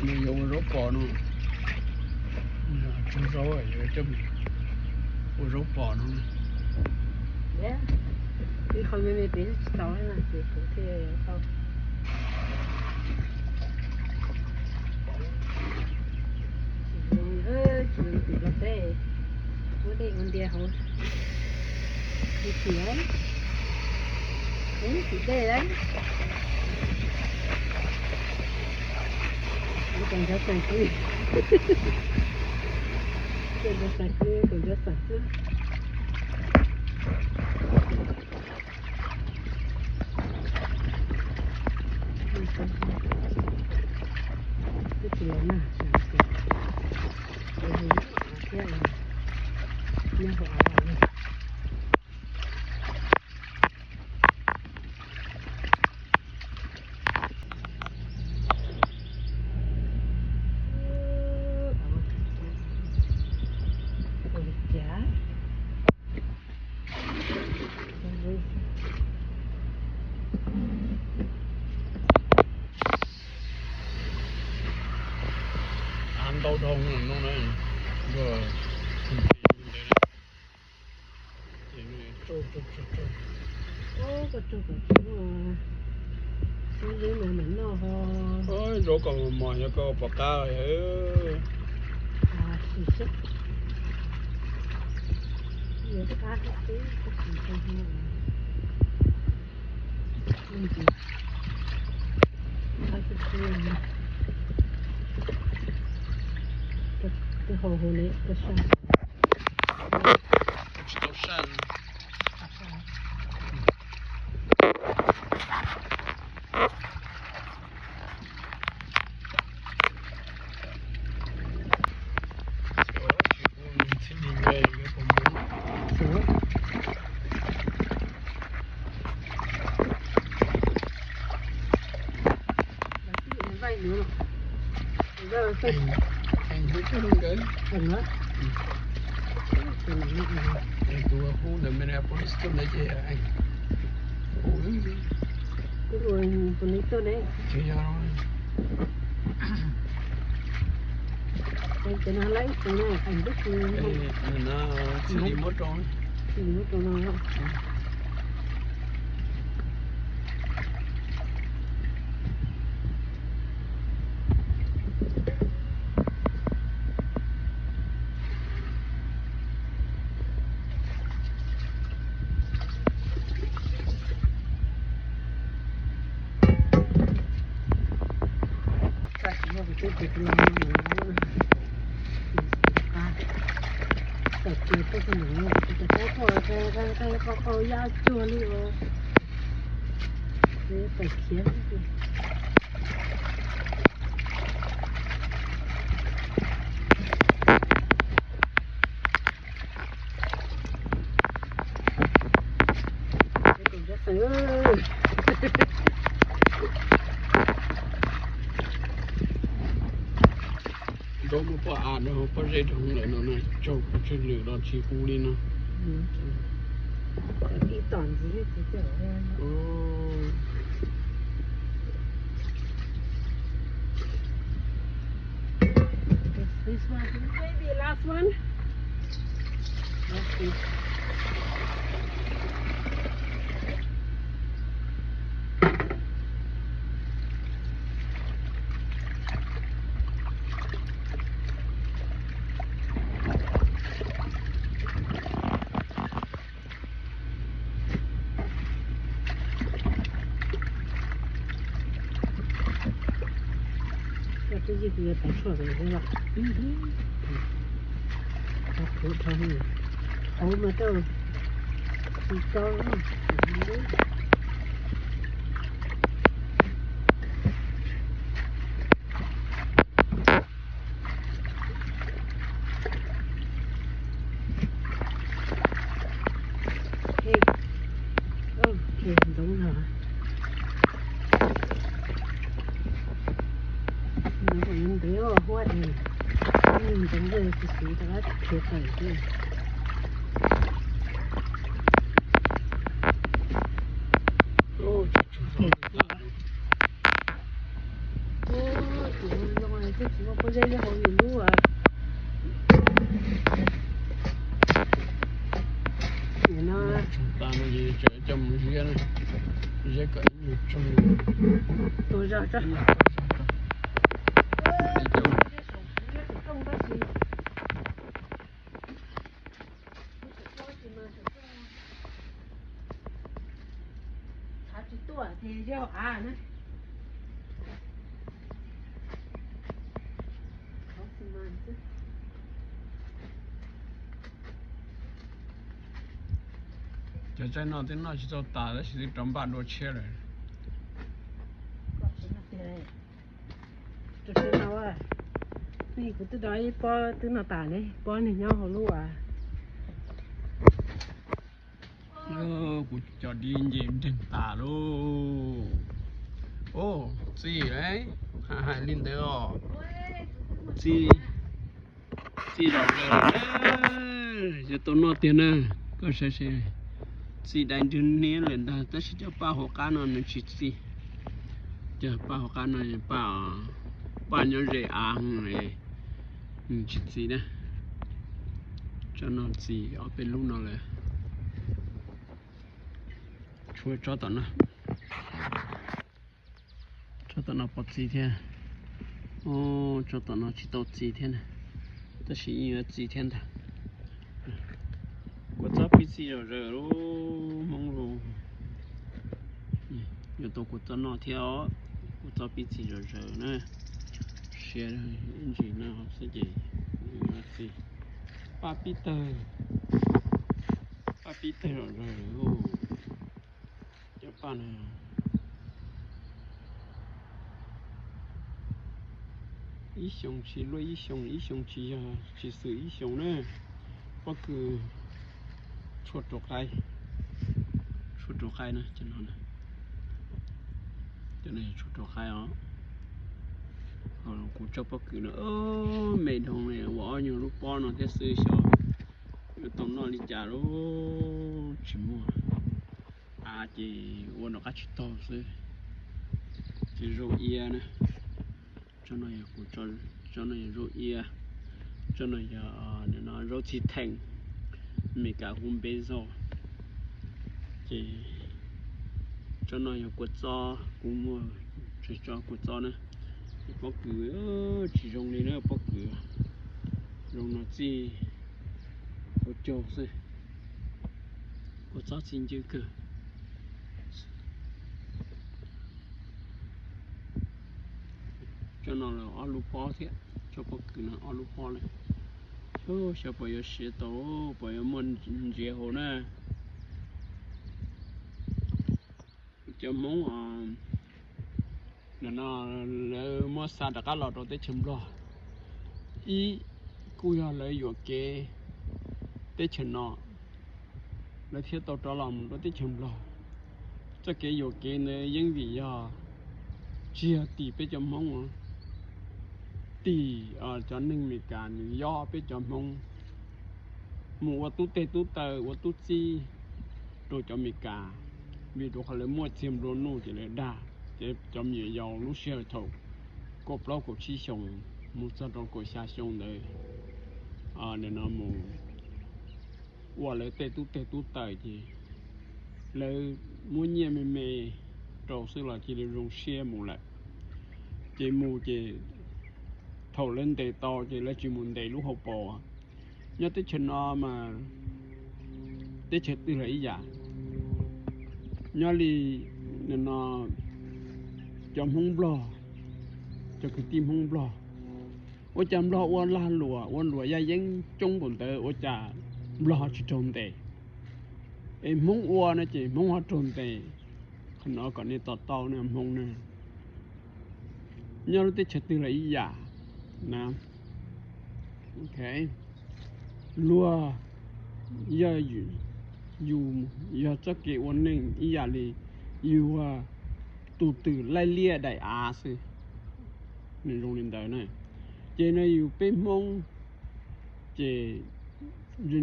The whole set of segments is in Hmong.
Nws yuav ua zaub pos no, tsuag zaub yuav coj mus ua zaub pos no. Qhov me me pem tsis tau na ces kuv thiaj tau. Tsis zoo, tsis zoo tim Nplog teb, muab dej ua ntia hauv. Ua tim, ua tim dej lawm. Ua kom nco xeem xwb. Ua kom nco xeem xwb, kom nco xeem xwb. Twb tsis los nag, nyob hauv av. Av ntau dhau no na, nrog ntawd. Koj tso kom tsuag, xub zeb no mam noj ho. Zaub kom mos mos yog koj pom qab. Sim seb, yuav qab thiab xwb, koj tsis tau ho. Qab xwb xwb. Koj hau hauv ne, koj saj. Tsis tau saj. Tus hu ntawm Minneapolis tuaj ntawd ces hu, hu tus ne tuaj ne. Tsis yog. Cov no lawm ib tus na, twb tsis, tsis muab rau, tsis muab rau no. Tawm kiag tuaj txog ntawm no, tawm kiag tuaj qhov qhov yaj cuag li os. Tawm khiav. Zaub muaj pob av no, pob zeb dhau lawm no na, tsaug pob tseg lwm los tsis hu li no. Ib tom ntxiv. This one, maybe last one. Let's see. Koj twb yig kuv yuav tais tshuaj pem xwb los? Qab khuav dhau, hauv mas rau tsis tau. Ntxoov no, ntxoov ntev huab es ntxoov ntxwg tsis siv rov qab khiav tawm xwb. Tus zoo Tsis muaj pob zeb nyob hauv nws lub, no. Tag no ces coj mus ziab, ziab kom ib nyuag tsoog. Tus zog tso. Thav tsis tuaj ces yog av na. Cov tsaib no twb noj tsis tau tas tab sis twb rov npaj dua tshiab lawm. Kuv twb do ib pob twb noj tas ne, pob niag nyob hauv lub as. Kuv cov dib nce nreeg tas lauj. Txij, hais li ntawd os. Txij, txij zom zaws, yuav tau noj tiag na. Koj saib seb, txij dai nrwg niab lawm ntag tab sis cov paj hauv qab no nws tsis txi. Cov paj hauv qab no paj, paj nyob ze av, nws tsis txi na. Tsob no txi ob peb lub no lawm. Tshuav tsob tom no, tsob tom no pom txi thiab. Tsob tom no tsis tau txi thiab na, tab sis yeej yuav txi thiab ntag. Kua txob pib txi zom zaws lub Hmoob lauj. Yuav tau kua txob noj thiab os. Kua txob pib txi zom zaws na. Siav ib ntsis no xwb ces txi. Paj pib tawg, paj pib tawg zom zaws. Cov paj no ib xyoo tsis luaj ib xyoo, ib xyoo tsis yog tsis xwm ib xyoo na. Pob kws tshuaj rau qaib, tshuaj rau qaib na, cov no, cov no tshuaj rau qaib os. Kuv tsob pob kws no me dhau ua ob nyuag lub pob no thiab xwb xyov yuav tau noj li cas lauj, tsis muaj av ces ua nram qab tsib taug xwb. Ces zaub iab na, tsob no yog kuv, tsob no yog zaub iab, tsob no yog zaub txhij theej, Meskas hu npe zog. Ces tsob no yog kua txob, kuv muaj tsob kua txob na. Pob kws tsis zoo li na, pob kws zoo no txij hauv caug xwb, kua txob txi ncw kawg. Tsob no los ob lub pob thiab, tsob pob kws no ob lub pob lawm. Xyov puas yuav siav tau, puas yuav muaj ntsiav hauv na. Cov Hmoob no lawv muab xa rov qab los rau teb chaws Nplog, ib kuj yog lawv yuam kev teb chaws no, lawv thiaj tau rov los mus rau teb chaws Nplog. Txoj kev yuam kev ntawd yeej vim yog tsis yog tim peb cov Hmoob, tim cov neeg Meskas nws yob peb cov Hmoob mus ua tub teg tub taw ua tub txib rau cov Meskas, vim rau qhov lawv muaj txiag nplua nuj ces lawv dag. Ces cov me nyuam yaus lub sij hawm thaum kaum plaub kaum tsib xyoos mus txog rau kaum xya xyoo ntawd, nim no mus ua lawv tej tub teg tub taw ces lawv muab nyiaj me me rau xwb los cia li zoo siab mus lawm. Ces mus ces thaum lawv ntes tau ces lawv tsis mus ntes lub hauv paus. Nyob teb chaws no mas teb chaws twg los ib yam. Nyob li no cov Hmoob Nplog, cov kwv tij Hmoob Nplog, ua cas Nplog ua lag luam ua luam yaj yeeb coob npaum ntawd ua cas Nplog ho tsis raug ntes? Es Hmoob ua no ces Hmoob ho raug ntes. Qhov no kom nej to taub ne Hmoob ne. Nyob lub teb chaws twg los ib yam na. Luag yog yus, yog txoj kev ua neej ib yam li yus ua tus twm laij liaj daim av xwb. Nws zoo li ntawd na. Ces no yus peb Hmoob ces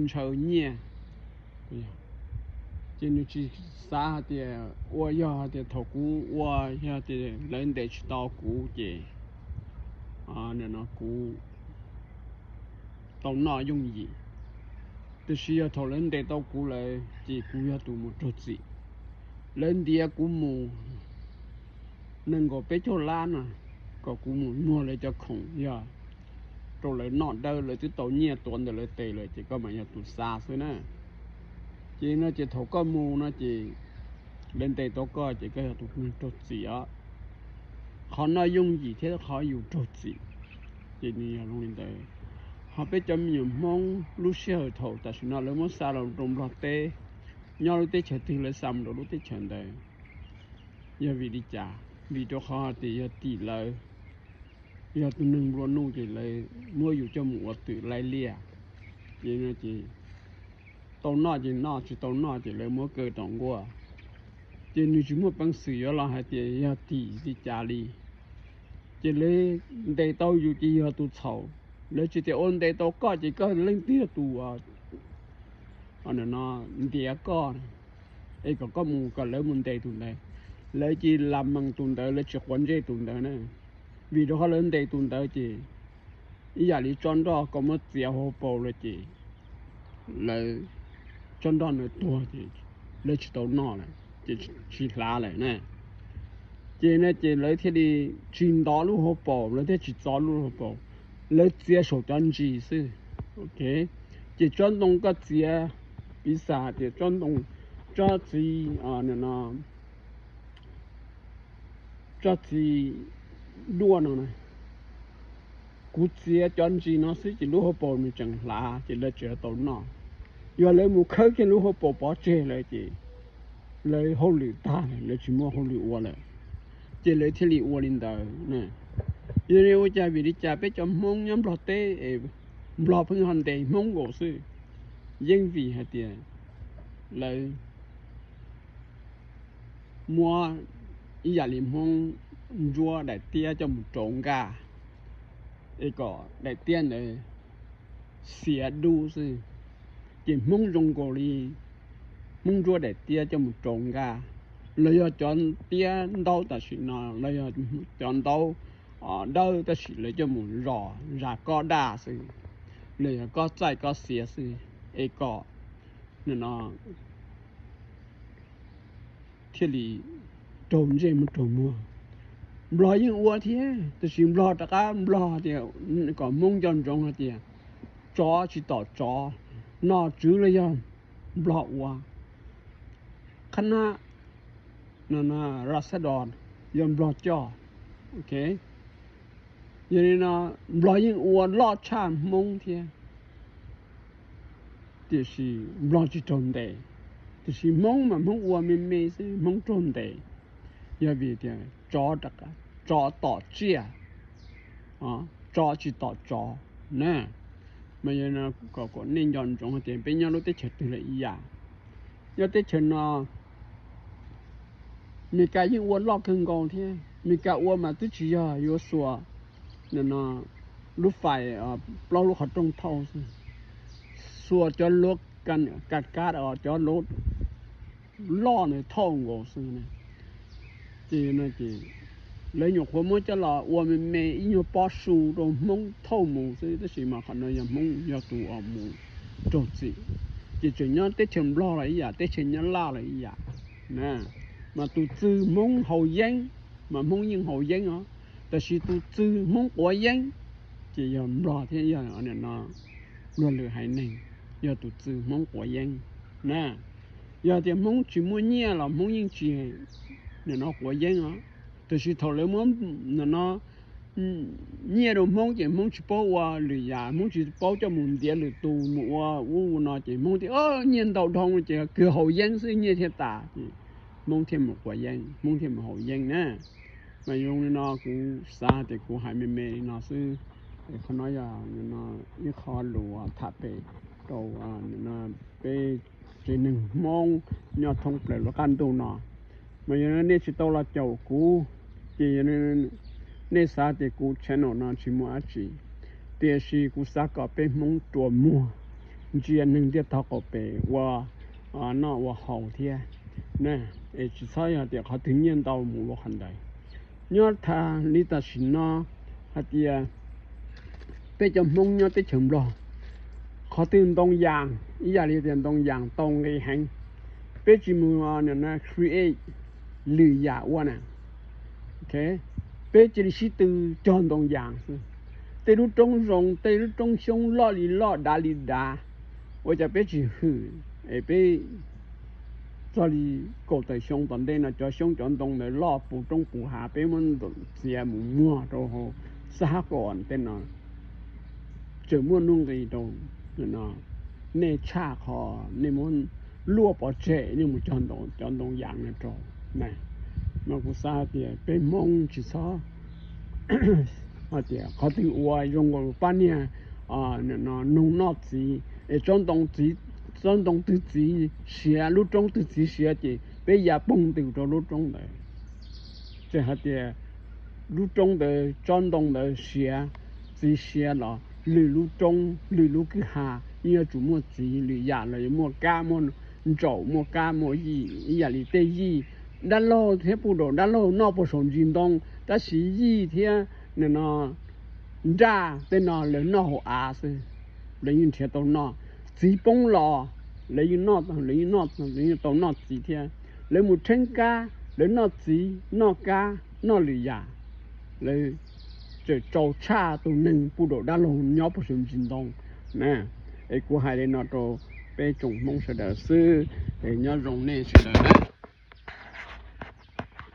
ntshaw nyiaj, ces nws tsis xav hais tias ua, yog hais tias thaum kuv ua yog tias lawv ntes tsis tau kuv ces no kuv tau noj yooj yim. Tiam sis yog thaum lawv ntes tau kuv lawm ces kuv yog tus mus raug txim. Lawv ntiav kuv mus nees nkaum peb caug lab no kom kuv mus muag lawv cov khoom yog rau lawv noj dawb, lawv twb tau nyiaj tuav ntawm lawv tes lawm ces koj mam yog tus xa xwb na. Ces no ces thaum koj mus no ces lawv ntes tau koj ces koj yog tus neeg raug txim os. Qhov noj yooj yim thiab qhov yus raug txim ces nws yog zoo li ntawd. Ho peb cov me nyuam Hmoob lub sij hawm thaum tam sim no lawv muab xa los rau Nplog teb, nyob lub teb chaws twg lawv xa mus rau lub teb chaws ntawd. Yog vim li cas? Vim rau qhov tias yog tim lawv, yog tus neeg nplua nuj ces lawv muab yus coj mus ua twm laij liaj. Ces no ces tau noj ces noj, tsis tau noj ces lawv muab kaw tom nkuaj. Ces nws tsis muaj peev xwm yuav los hais tias yog tim li cas li. Ces lawv ntes tau yus ces yog tus txhaum. Lawv tsis tias ua ntes tau koj ces koj leej twg yog tus no ntiav koj es kom koj mus, kom lawv mus ntes tus ntawd. Lawv cia li lam mees tus ntawd, lawv tsis quav ntsej tus ntawd na. Vim rau qhov lawv ntes tus ntawd ces ib yam li tsob nroj koj muab txiav hauv paus lawm ces lawv, tsob nroj ntawd tuag ces lawv tsis tau noj lawm ces tsis hlav lawm na. Ces no ces lawv thiaj li tsis ntov lub hauv paus, lawv thiaj tsis txov lub hauv paus, lawv txiav saum cov ntsis xwb. Ces tsob ntoo koj txiav, piv xam tias tsob ntoo, tsob txiv, no, tsob txiv duaj no na, kuv txiav cov ntsis no xwb ces lub hauv paus nws tseem hlav ces lawv tseem tau noj. Yog lawv mus khawb kiag lub hauv paus pov tseg lawm ces lawv hauj lwm tag, lawv tsis muaj hauj lwm ua lawm, ces lawv thiaj li ua li ntawd. Yog li ua cas, vim li cas peb cov Hmoob nyob Nplog teb es Nplog pheej ho ntes Hmoob nkaus xwb? Yeej vim hais tias lawv muab ib yam li Hmoob ntsuab daim tiab coj mus rau nkaj es kom daim tiab ntawd xiav dub xwb. Ces Hmoob zoo nkaus li Hmoob ntsuab daim tiab coj mus rau nkaj, los yog cov tiab ntaub tam sim no, los yog cov ntaub dawb tab sis lawv coj mus zom zas kob daj xwb, los yog kob txaij kob xiav xwb, es kom no thiaj li raug ntsej muag raug muag. Nplog yeej ua thiab, tab sis Nplog rov qab, Nplog tias kom Hmoob nco ntsoov hais tias tsov tsis tom tsov, nom tswv los yog Nplog ua, qhab nab, no, no, Ratsadom yog Nplog coj. Yog li no Nplog yeej ua loj tshaj Hmoob thiab, tiam sis Nplog tsis raug ntes. Tiam sis Hmoob mas Hmoob ua me me xwb, Hmoob raug ntes. Yog vim tias tsov, tsov tom tsiaj, tsov tsis tom tsov na. Mas yog no kom nej nco ntsoov hais tias peb nyob lub teb chaws twg lawm ib yam. Nyob teb chaws no Meskas yeej ua loj kawg nkaus thiab. Meskas ua mas twb tsis yog yuav xuas no lub fais plaub lub qhov rooj thauj xwb, xuas cov luv ka kab os, cov luv loj ntawd thauj nkaus xwb na. Ces no ces lawv nyuam qhuav muab coj los ua me me ib nyuag pob su rau Hmoob thauj mus xwb, tab sis mas qhov no yog Hmoob yog tus uas mus raug txim. Ces tseem nyob teb chaws Nplog los ib yam, teb chaws Nyab Laj los ib yam na, mas tus txwg Hmoob haus yeeb, mas Hmoob yeej haus yeeb os, tab sis tus txwg Hmoob quav yeeb ces yog Nplog thiab yog no Nplog lwm haiv neeg yog tus txwg Hmoob quav yeeb na. Yog tias Hmoob tsis muaj nyiaj los Hmoob yeej tsis nim no quav yeeb os. Tab sis thaum lawv muab nim no nyiaj rau Hmoob ces Hmoob tsis paub ua lwm yam, Hmoob tsis paub coj mus ntiav lwm tus mus ua ub ua no ces Hmoob tias nyiaj ntau dhau ces kawg haus yeeb xwb nyiaj thiaj tas ces Hmoob thiaj mus quav yeeb, Hmoob thiaj mus haus yeeb na. Mas zoo li no kuv xav tias kuv hais me me li no xwb. Qhov no yog ib qho lus tham pem rau peb tsev neeg Hmoob nyob thoob plaws lub qab ntuj no. Mas yog nej tsis tau los caum kuv ces nej xav tias kuv channel no tsis muaj dab tsi, tiam sis kuv xav kom peb Hmoob rua muag, ntsia neeg ntiaj teb qaum pem ua noj ua haus thiab, es tsis txhob yog tias qhov twg nyiaj ntau mus ua qhov ntawd. Nyob thaum li tam sim no hais tias peb cov Hmoob nyob teb chaws Nplog, qhov twg ntoo yas, ib yam li tias ntoo yas tau nqi heev, peb tsis mus create lwm yam ua na. Peb cia li sib tw cog ntoo yas xwb. Tej lub roob zoo, tej lub roob xyoob loj li loj, dav li dav, ua cas peb tsis hwm es peb txog li kaum tawm xyoo tom ntej no cov xyoob cov ntoo ntawd loj puv roob puv hav, peb muab txiav mus muag rau hauv xab hab kaum tej no, tseem muaj nuj nqis rau. Nej tshaj qhov nej muab luaj pov tseg nej mus cog cov ntoo yas no rau. No kuv xav hais tias peb Hmoob tsis txhob hais tias qhov twg ua zoo nkaus pab niag noog noj txiv es tsob ntoo twg txiv siav, lub roob twg txiv siav ces peb ya poog ntws rau lub roob ntawd. Tsis hais tias lub roob ntawd tsob ntoo ntawd siav, txiv siav los lwm lub roob lwm lub kwj ha yeej yuav tsum muaj txiv lwm yam los yuav muaj kab muaj ntsaum, muaj kab muaj yij. Ib yam li tej yij dab laug thiab puj daum dab laug noj puag saum ntsis ntoo, tab sis yij thiab no nraj tej no lawv noj hauv av xwb, lawv yeej nrhiav tau noj. Txiv poob los lawv yeej noj, lawv yeej tau noj txiv thiab. Lawv mus rheeb kab lawv noj txiv noj kab noj lwm yam, lawv tseem tsau tshaj tus neeg puj daum dab laug nyob puag saum ntsis ntoo na. Es kuv hais li no rau peb tsoom Hmoob sawv daws xwb, es nyob zoo nej sawv daws.